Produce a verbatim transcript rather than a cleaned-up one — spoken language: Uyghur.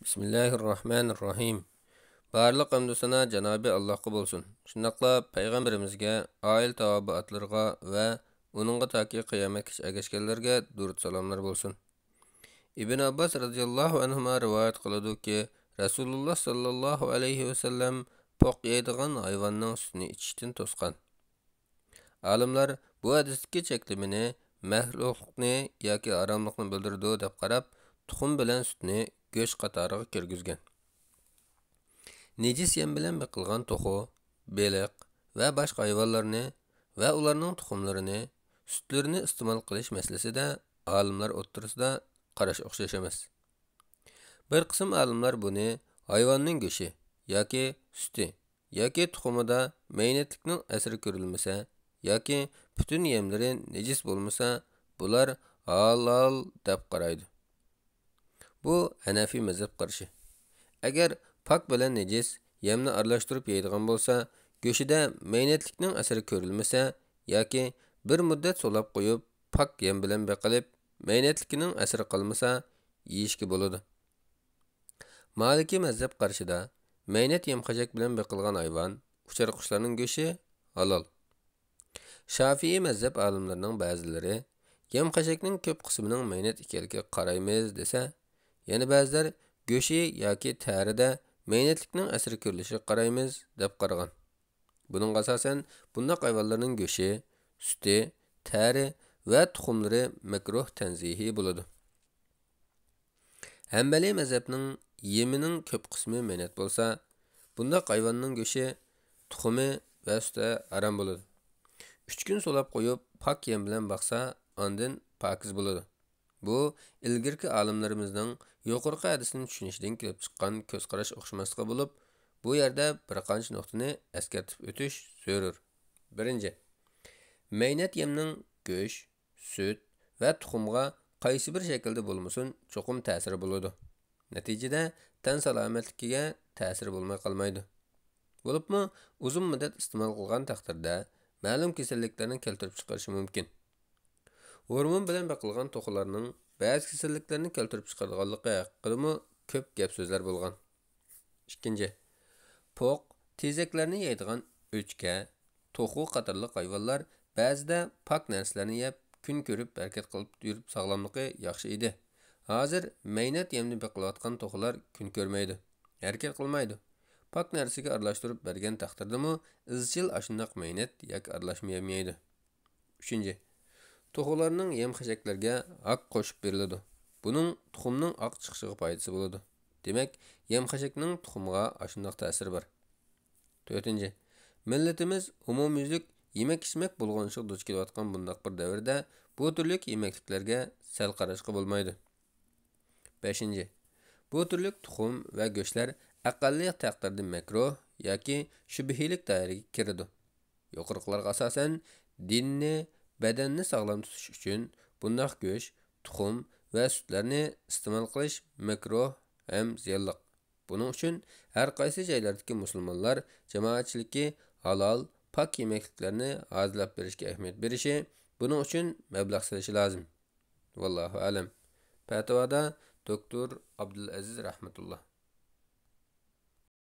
بىسمىللاھىررەھمانىررەھىم. بارلىق ھەمدۇ سانا جانابى ئاللاھقا بولسۇن. شۇنداقلا پەيغەمبىرىمىزگە، ئائىلە تاۋابىئاتلىرىغا ۋە ئۇنىڭغا تاكى قىيامەتكىچە ئەگەشكەنلەرگە دۇرۇت سالاملار بولسۇن. ئىبن ئابباس رەزىياللاھۇ ئەنھۇما رىۋايەت قىلىدۇكى، رەسۇلۇللا ساللاللاھۇ ئەلەيھى ۋەسەللەم پوق يەيدىغان ھايۋاننىڭ سۈتىنى ئىچىشتىن توسقان. ئالىملار بۇ ھەدىستىكى چەكلىمىنى مەكرۇھلۇقنى ياكى ھاراملىقنى بىلدۈرىدۇ دەپ قاراپ، تۇخۇم بىلەن سۈتنى گۆش قاتارىغا كىرگۈزگەن. نىجىس يەم بىلەن بېقىلغان توخۇ، بېلىق ۋە باشقا ھايۋانلارنى ۋە ئۇلارنىڭ تۇخۇملىرىنى، سۈتلىرىنى ئىستېمال قىلىش مەسىلىسىدە ئالىملار ئوتتۇرىسىدا قاراش ئوخشاش ئەمەس. بىر قىسىم ئالىملار بۇنى ھايۋاننىڭ گۆشى ياكى سۈتى ياكى تۇخۇمىدا مەينەتلىكنىڭ ئەسىرى كۆرۈلمىسە ياكى پۈتۈن يەملىرى نىجىس بولمىسا، بۇلار ھالال دەپ قارايدۇ. بۇ ھەنەفىي مەزھەپ قارىشى. ئەگەر پاك بىلەن نىجىس يەمنى ئارىلاشتۇرۇپ يەيدىغان بولسا، گۆشىدە مەينەتلىكنىڭ ئەسىرى كۆرۈلمىسە ياكى بىر مۇددەت سولاپ قويۇپ، پاك يەم بىلەن بېقىلىپ، مەينەتلىكىنىڭ ئەسىرى قالمىسا، يېيىشكە بولىدۇ. مالىكىي مەزھەپ قارىشىدا، مەينەت يەم-خەشەك بىلەن بېقىلغان ھايۋان، ئۇچار قۇشلارنىڭ گۆشى ھالال. شافىئىي مەزھەپ ئالىملىرىنىڭ بەزىلىرى يەم-خەشەكنىڭ كۆپ قىسمىنىڭ مەينەت ئىكەنلىكىگە قارايمىز دېسە، يەنە بەزىلەر گۆشى ياكى تەرىدە مەينەتلىكنىڭ ئەسىرى كۆرۈلۈشىگە قارايمىز دەپ قارىغان. بۇنىڭغا ئاساسەن، بۇنداق ھايۋانلارنىڭ گۆشى، سۈتى، تەرى ۋە تۇخۇملىرى مەكرۇھ تەنزىھىي بولىدۇ. ھەنبەلىي مەزھەپنىڭ يېمىنىڭ كۆپ قىسمى مەينەت بولسا، بۇنداق ھايۋاننىڭ گۆشى، تۇخۇمى ۋە سۈتى ھارام بولىدۇ. ئۈچ كۈن سولاپ قويۇپ، پاك يەم بىلەن باقسا، ئاندىن پاكىز بولىدۇ. بۇ ئىلگىرىكى ئالىملىرىمىزنىڭ يۇقىرىقى ھەدىسنى چۈشىنىشىدىن كېلىپ چىققان كۆز قاراش ئوخشىماسلىقى بولۇپ، بۇ يەردە بىر قانچە نۇقتىنى ئەسكەرتىپ ئۆتۈش زۆرۈر. بىرىنچى، مەينەت يەمنىڭ گۆش، سۈت ۋە تۇخۇمغا قايسى بىر شەكىلدە بولمىسۇن، چوقۇم تەسىرى بولىدۇ. نەتىجىدە، تەن سالامەتلىكىگە تەسىرى بولماي قالمايدۇ. بولۇپمۇ ئۇزۇن مۇددەت ئىستېمال قىلغان تەقدىردە، مەلۇم كېسەللىكلەرنى كەلتۈرۈپ چىقىرىشى مۇمكىن. ھورمون بىلەن بېقىلغان توخۇلارنىڭ بەزى كېسەللىكلەرنى كەلتۈرۈپ چىقىرىدىغانلىقى ھەققىدىمۇ كۆپ گەپ سۆزلەر بولغان. ئىككىنچى، پوق، تېزەكلەرنى يەيدىغان ئۆچكە، توخۇ قاتارلىق ھايۋانلار بەزىدە پاك نەرسىلەرنى يەپ، كۈن كۆرۈپ ھەرىكەت قىلىپ يۈرۈپ ساغلاملىقى ياخشى ئىدى. ھازىر مەينەت يەمنى بېقىلىۋاتقان توخۇلار كۈن كۆرمەيدۇ، ھەرىكەت قىلمايدۇ. پاك نەرسىگە ئارىلاشتۇرۇپ بەرگەن تەقدىردىمۇ ئىزچىل ئاشۇنداق مەينەت ياكى ئارىلاشما يەم يەيدۇ. ئۈچىنچى، توخۇلارنىڭ يەم-خەشەكلەرگە ھاك قوشۇپ بېرىلىدۇ. بۇنىڭ تۇخۇمنىڭ ئاق چىقىشىغا پايدىسى بولىدۇ. دېمەك، يەم-خەشەكنىڭ تۇخۇمغا ئاشۇنداق تەسىرى بار. تۆتىنچى، مىللىتىمىز ئومۇميۈزلۈك يېمەك-ئىچمەك بۇلغىنىشىغا دۇچ كېلىۋاتقان بۇنداق بىر دەۋردە بۇ تۈرلۈك يېمەكلىكلەرگە سەل قاراشقا بولمايدۇ. بەشىنچى، بۇ تۈرلۈك تۇخۇم ۋە گۆشلەر ئەقەللىي تەقدىردە مەكرۇھ ياكى شۈبھىلىك دائىرىگە كىرىدۇ. يۇقىرىقىلارغا ئاساسەن، دىننى، بەدەننى ساغلام تۇتۇش ئۈچۈن بۇنداق گۆش، تۇخۇم ۋە سۈتلەرنى ئىستېمال قىلىش مەكرۇھ ھەم زىيانلىق. بۇنىڭ ئۈچۈن ھەر قايسى جايلاردىكى مۇسۇلمانلار جامائەتچىلىكى ھالال، پاك يېمەكلىكلەرنى ھازىرلاپ بېرىشكە ئەھمىيەت بېرىشى، بۇنىڭ ئۈچۈن مەبلەغ سېلىشى لازىم. ۋاللاھۇ ئەلەم. پەتىۋادا دوكتور ئابدۇلئەزىز رەھمەتۇللا.